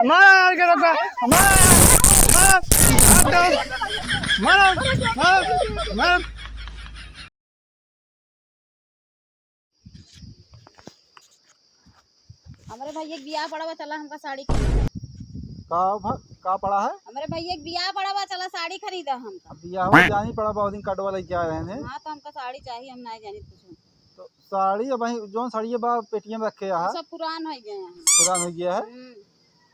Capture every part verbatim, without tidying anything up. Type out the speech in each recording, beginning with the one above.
मार के रखा, मार, मार, मार, मार, मार। हमरे भैया के बियाह पड़ा बा, चला हमका साड़ी खरीदा। का भा-, का पड़ा है? हमरे भैया के बियाह पड़ा बा, चला साड़ी खरीदा हमका। अब बियाह हो जानी पड़ा, बहुत दिन कटवा लेके आ रहे हैं। हाँ, तो हमका साड़ी चाहिए, हम नाहीं जानी कुछ। तो साड़ी अब वहीं जौन साड़ी बा पेटिया में रखे यहाँ। सब पुरान हो गए हैं। पुरान हो गया है? हम्म।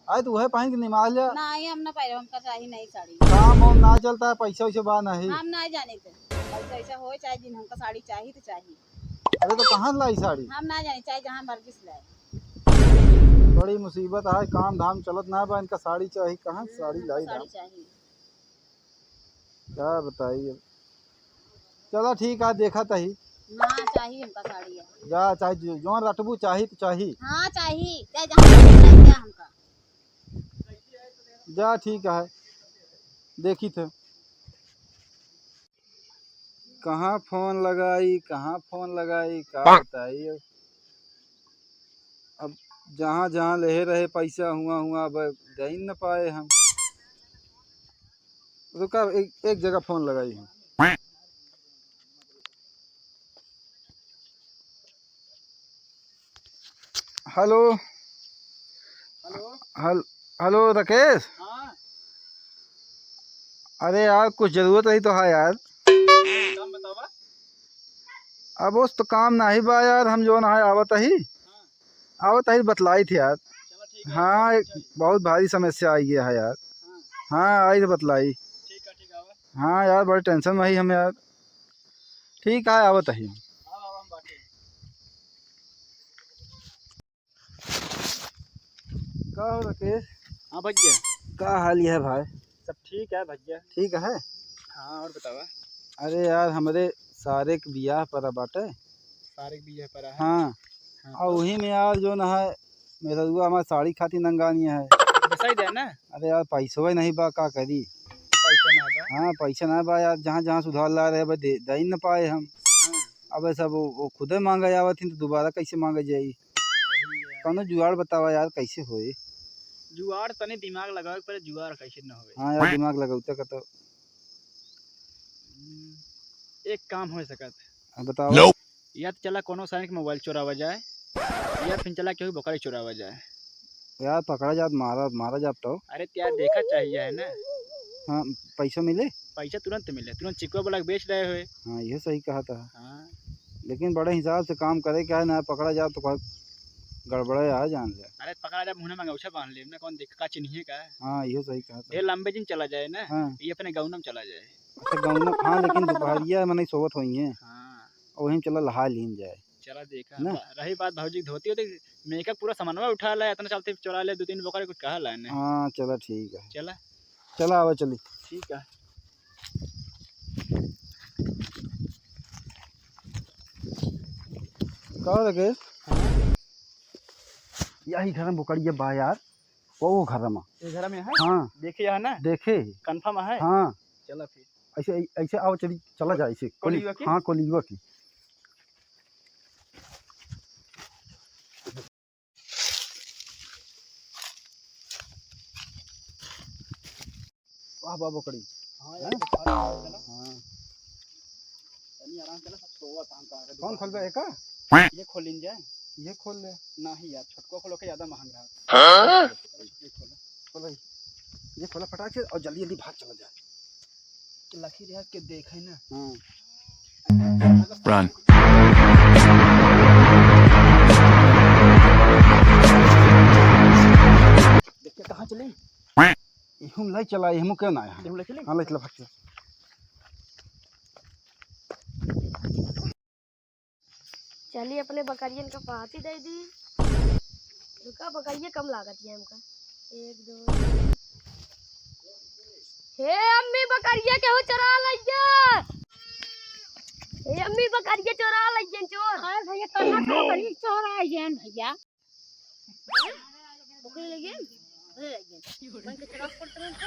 अरे तो वह पहन के निमाल जा। नहीं, हम ना पाए, हमका चाहिए नहीं साड़ी। काम वाम ना चलता है, पैसा वैसा बा नहीं। हम ना जाने थे, पैसा वैसा हो चाहे जिन, हमका साड़ी चाहिए तो चाहिए। अरे तो कहाँ से लाई साड़ी? हम ना जाने, चाहे जहाँ मर्जी से लाए। बड़ी मुसीबत है, काम धाम चलत ना बा, इनका साड़ी चाहिए, कहाँ से साड़ी हम्म, लाई साड़ी धाम? चाहिए। क्या बताई अब। चला ठीक है, देखा तही। हाँ, चाहिए हमका साड़ी है। जा, चाहे जो, जौन रटबू चाही तो चाही। हाँ, चाही। चाहे जहाँ से चाहिए हमका। जा, ठीक है। देखी थे। कहाँ फोन लगाई, कहाँ फोन लगाई, का बताई अब। अब जहाँ, जहाँ लेहे रहे पैसा हुआ, हुआ, अब दे न पाए हम। रुका, एक, एक जगह फोन लगाई हम। हेलो। हेलो। हेल-, हेलो राकेश। हाँ। अरे यार, कुछ जरूरत रही तो है यार। काम बतावा। अब उस तो काम नाही बा यार, हम जौन है आवत ही। हाँ। आवत ही बतलाई थी यार। चलो ठीक है, हाँ, एक चल। बहुत भारी समस्या आई है यार। हाँ। हाँ, आई तो बतलाई। ठीक है, ठीक है, आवा। हाँ यार, बड़ी tension में ही हम यार। ठीक है, आवत ही। आवा, आवा, हम बाटे। का हो राकेश? हाँ भैया। का हाल है भाई? सब ठीक है भैया। ठीक है? हाँ, और बतावा? अरे यार, हमरे सारे के बियाह पड़ा बाटे। सारे के बियाह पड़ा है? हाँ। हाँ, और तो वही में यार जौन है, मेहरुआ हमार साड़ी खातिर नंगानी है। बताई दे ना। अरे यार, पैसवे नहीं बा, का करी? पैसा ना बा? हाँ, पैसा ना बा यार, जहाँ, जहाँ से उधार ला रहे, बस दे, दे ही न पाए हम। हाँ। अब सब वो, वो खुदे मांगे आवत ही, तो दोबारा कैसे मांगे जाई? सही है। कौनो जुगाड़ बतावा यार, कैसे होए? जुगाड़ तनी दिमाग लगावे के पड़े, जुगाड़ कैसे न होए। हाँ यार, दिमाग लगौते का तो। हम्म, एक काम हो सकत। हाँ, बतावा। Nope। या तो चला कोनो साइन के मोबाइल चोरावा जाए, या फिर चला केहू बकरी चोरावा जाए। यार, पकड़ा जात, मारा, मारा जात तो। अरे, तो यार, देखा चाहिए है ना। हाँ, पैसा मिले? पैसा तुरंत मिले, तुरंत चिकवा बोला के बेच रहे हुए। हाँ, ये सही कहा था। हाँ। लेकिन बड़े हिसाब से काम करे का है ना, पकड़ा जाए तो कोई गड़बड़े आ जान ले। अरे, पकड़ा जाए, मुँह में अंगूछा बांध ले, ना कौन देख का चिन्हिए का। हाँ, ये सही कहा था। ढेर लंबे दिन चला जाए ना, हाँ। ये अपने गौनम चला जाए। अच्छा, गौनम, हाँ, लेकिन दोपहरिया में नहीं सोवत होई है। हाँ। और वहीं चला लहा लीन जाए। चला देखा। ना? रही बात भौजी के धोती होती, मेकअप पूरा सामानवा उठा ले, इतना चलते चोरा ले, दो तीन बोकर कुछ कहा ले ने। हाँ, चला ठीक है। चला। चला आवा चली। ठीक है। का हो राकेश? हाँ। यही घर में बोकरिया बा यार। वो घर में। ये घर में है? हाँ। देखे यहाँ ना? देखे। Confirm है? हाँ। चला फिर। ऐसे, ऐसे आओ, चली, चला जाए ऐसे। कोलियवा की? हाँ, कोलियवा की। वाह, वाह, बोकड़ी। हाँ यार, हैं? बुखार हो गया ना। हाँ। तनी आराम से ना, सब सोवत हम का कौन खोलबे एका? ये खोलिन जाए। ये खोल ले। नहीं यार, छोटको खोलो के ज्यादा महंग रहा। हाँ? ये खोलो। खोलो ये। ये खोला फटाक से और जल्दी जल्दी भाग चला जाए। लखी रहा के देखे ना। हाँ। Run। देख के कहाँ चले? इहुम लाई चला, इहुम क्यों ना आया? इहुम लाई चले? हाँ, लाई चला, भाग चला। चली अपने बकरियन का पाती दे दी। रुका, बकरिया कम लागत है हमका। एक, दो। हे अम्मी, बकरिया केहू चोरा लइया। हे अम्मी, बकरिया चोरा लइया चोर। अरे भैया, कहाँ से बकरी चोरा आइया भैया? बकरी लइया? बकरी लइया? बन के चोरा पड़त रहे तो।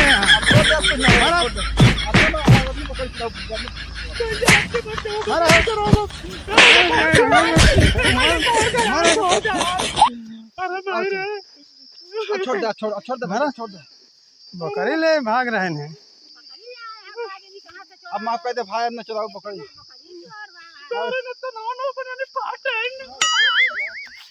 यार। मारा। मारा। अरे भाई रे। छोड़ दे, छोड़, छोड़ दे, मारा। छोड़ दे। बकरी ले भाग रहे हैं। अब माफ कर दे भाई, अब न चुराओ बकरी।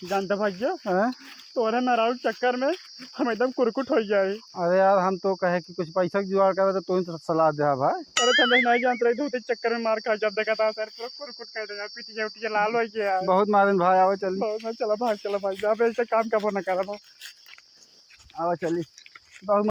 जानता भैया, हाँ? तोरे मेहरारू चक्कर में हम एकदम कुरकुट हो जाए। अरे यार, हम तो कहे कि कुछ पैसा के जुगाड़ करे तो तू ही तो सलाह दे भाई। अरे तो नहीं जानत रही, धोती चक्कर में मार खा, जब देखा था सर पूरा कुरकुट कर दे यार, पिटिया उटिया लाल हो गया यार। बहुत मारन भाई, आवा चली। बहुत ना, चला भाग, चला भाग, अब ऐसे काम कबो ना करब। आवा चली। बहुत